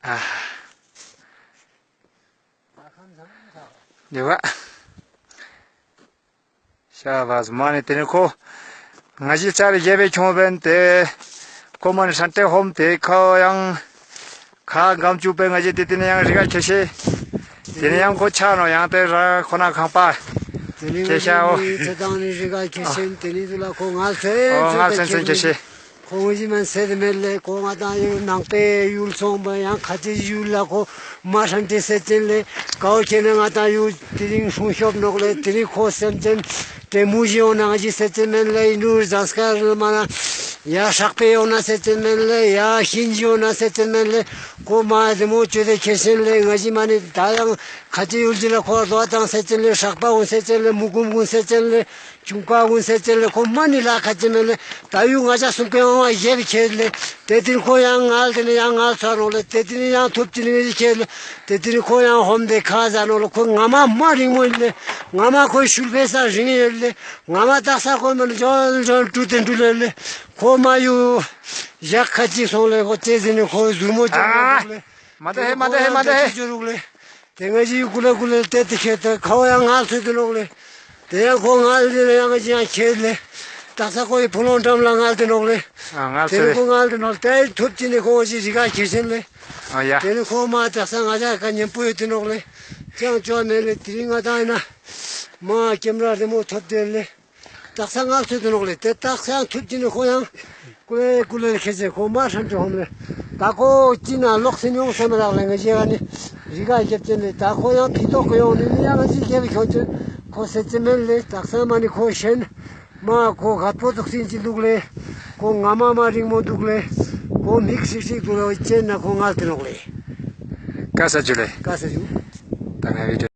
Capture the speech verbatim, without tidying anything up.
ཨ། ལེ་བ། ཤ་བ་ཟ་མ་ནི་དེ་ནི་ཁོ། ང་ཞིག་ཅར་རྒྱལ་བའི་ཁྱོང་བན་དེ། ཁོ་མ་ནི་ཧྲན་ཏེ་ཧོམ་དེ་ཁོ་ཡང་། ཁ་སྒམ་ཅུ་པའི་ང་ཞིག་དེ་དེ་ནི་ཡང་རི་ག་ཁེ་ཤེ། དེ་ནི་ཡང་ཁོ་ཆ་ནོ་ཡང་དེ་ར་ཁོ་ན་ཁང་པ། དེ་ནི་ཁེ་ཤ་འོ། ང་ཞིག་ནི་ཚེ་དང་ནི་རི་ག་ཁེ་ཤེ་དེ་ནི་དུ་ལ་ཁོ་ང་ཚོས་ཨོ་ང་ཚོས་ཚོས་ཁེ་ཤེ། ཁོང་གི་མན་སེ་དེ་མེད་ལེ་ཁོང་ང་དང་ཡུལ་ནང་པའི་ཡུལ་ཚོང་པ་ཡང་ཁ་ཆེ་ཡུལ་ལ་ཁོ་མ་ཧྲན་ཏེ་སེ་ཅན་ལེ་ཀའོ་ཁྱེད་ནི་ང་དང་ཡུལ་དེ་རིང་སྲུང་སྐྱོབ་ནོག་ལེ་དེ་རིང་ཁོ་སེམས་ཅན་དེ་མུ་བཞི་ཡོང་ནང་གི་སེ་ཅན་མེད་ལེ་ཡིན་འདུག་ཟངས་དཀར་མ་ན་ཡ་ཧྲག་པའི་ཡོང་ན་སེ་ཅན་མེད་ལེ་ཡ་ཤིན་ཇི་ཡོང་ན་སེ་ཅན་མེད་ལེ་ཁོ་མ་དེ་མོ་བཅོས་ཏེ་ཁྱེད་སེམས་ལེ་ང་ཞིག་མ་ནི་ད་ཡང་ཁ་ཆེ་ཡུལ་གྱི་ལ་ཁོ་ལོ་དང་སེ་ཅན་ལེ་ཧྲག་པ་འོང་སེ་ཅན་ལེ་མུ་གུམ་གུང་སེ་ཅན་ལེ། ཅུང་ཀ་ཀུན་སེ་ཅན་ལེ་ཁོ་མ་ནི་ལ་ཁ་ཅི་མེད་ལེ། ད་ཡུ་ང་ཅག་སུམ་ཀའི་འོང་བ་ཡེ་བི་ཁྱེད་ལེ། དེ་དིན་ཁོ་ཡང་ངལ་དེ་ནི་ཡང་ངལ་ཚོ་རོག་ལེ། དེ་དིན་ཡང་ཐུབ་ཅི་ནི་ཁྱེད་ལེ། དེ་དིན་ཁོ་ཡང་ཧོམ་དེ་ཁ་ཟ་ནོ་ལེ། ཁོ་ང་མ་མ་རིང་མོ་ཡིན་ལེ། ང་མ་ཁོ་ཤུལ་ཕེ་ས་རིང་ཡོད་ལེ། ང་མ་ཏག་ས་ཁོ་མ་ནི་ཇོལ་ཇོལ་ཀྲུ་དེ་འགྲུ་ལེ་ལེ། ཁོ་མ་ཡུ་ཡག་ཁ་ཅི་སོང་ལེ། ཁོ་ཙེ་ཟི་ནི་ཁོ་ཟུར་མོ་ཅི་ཨ། རོག་ལེ། མ་ད་ཧེ་མ་ད་ཧེ་མ་ད་ཧེ། ཁོ་ཡང་ཇོ་རོག་ལེ། དེ་ང་ཞིག་ཀུ་ལེ་ཀུ་ལེ་དེ་དེ་ཁྱེད་དེ་ཁ་བ་ཡང་ངལ་ཚོད་དེ་ནོག་ལེ། དེ་ཡང་ཁོ་ངལ་དེ་ལ་ཡང་ང་ཞིག་ཡང་ཁྱེད་ལེ། ཏག་ས་ཁོ་ཡི་བུ་ལོང་འགྲམ་ལ་ངལ་དེ་ནོག་ལེ། ཨ་ངལ་དེ་ཚོད་ནི་རེད། ཁོ་ངལ་དེ་ནོག་དེ་ཐུབ་ཅི་ནི་ཁོ་ང་ཞིག་རི་ག་ཁྱེད་ཤེན་ལེ། ཨ་ཡ། དེ་ནི་ཁོ་མ་ཏག་ས་ང་ཞག་ཁ་ཉན་པོ་ཡོད་དེ་ནོག་ལེ། ཅང་ཅོ་མེད་ལེ་དེ་རིང་ང་དང་ཡིན་ན། མ་ཀེམ་ར་རི་མོ་ཐོབ་དེ་ལེ། ཏག་ས་ངལ་ཚོད་དེ་ནོག་ལེ། དེ་ཏག་ས་ཡང་ཐུབ་ཅི་ནི་ཁོ་ཡང་། ཀུ་ལེ་ཀུ་ལེ་ཁྱེད་ཚེ་ཁོ་མ་ཧྲན་ཏེ་ཧོམ་ལེ། ད་ཁོ་ཅི་ན་ལོག་སེ་ཉོང་སེ་མ་རག་ལེ། ང་ཞེ་ག་ནི་རི་ག་རྒྱབ་ཅན་ལེ། ད་ཁོ་ཡང་ཕི་ཏོག་གི་ཡོང་ནི་ནི་ཡང་ང་ཞེ་རྒྱབ་ཁྱོང་ཅན་ཁོ་སེ་ཅི་མེད་ལེ། ཏག་ས་མ་ནི་ཁོ་ཤེན་མ་ཁོ་ག་པོ་ཙོག་སིན་ཅི་འདུག་ལེ། ཁོ་ང་མ་མ་རིང་མོ་འདུག་ལེ། ཁོ་མིག་ཧྲིག་ཧྲིག་འདུག་ལེ། ཅན་ན་ཁོ་ངལ་དེ་ནོག་ལེ། ཀ་ས་ཇུ་ལེ། ཀ་ས་ཇུ། ད་ང་བི་ཌིའོ།